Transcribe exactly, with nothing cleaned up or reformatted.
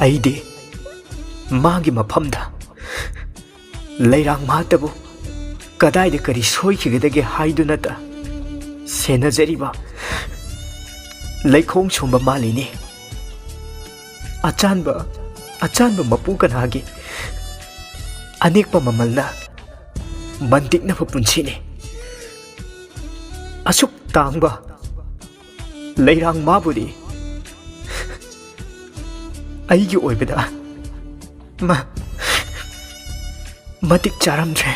ꯑꯩꯗꯤ ꯃꯥꯒꯤ ꯃꯐꯝꯗ ꯂꯩꯔꯥꯡ ꯃꯥꯇꯕꯨ ꯀꯗꯥꯏꯗ ꯀꯔꯤ ꯁꯣꯏꯈꯤꯒꯗꯒꯦ ꯍꯥꯏꯗꯨꯅꯇ ꯁꯦꯟꯅꯖꯔꯤꯕ ꯂꯩꯈꯣꯡ ꯁꯣꯝꯕ ꯃꯥꯜꯂꯤꯅꯦ꯫ ꯑꯆꯥꯟꯕ, ꯑꯆꯥꯟꯕ ꯃꯄꯨ ꯀꯅꯥꯒꯤ ꯑꯅꯦꯛꯄ ꯃꯃꯜꯅ ꯃꯟꯇꯤꯛꯅꯕ ꯄꯨꯟꯁꯤꯅꯤ꯫ ꯑꯁꯨꯛ ꯇꯥꯡꯕ ꯂꯩꯔꯥꯡ ꯃꯥꯕꯨꯗꯤ ꯑꯩꯒꯤ ꯑꯣꯏꯕꯗ ꯃ-, ꯃꯇꯤꯛ ꯆꯥꯔꯝꯗ꯭ꯔꯦ꯫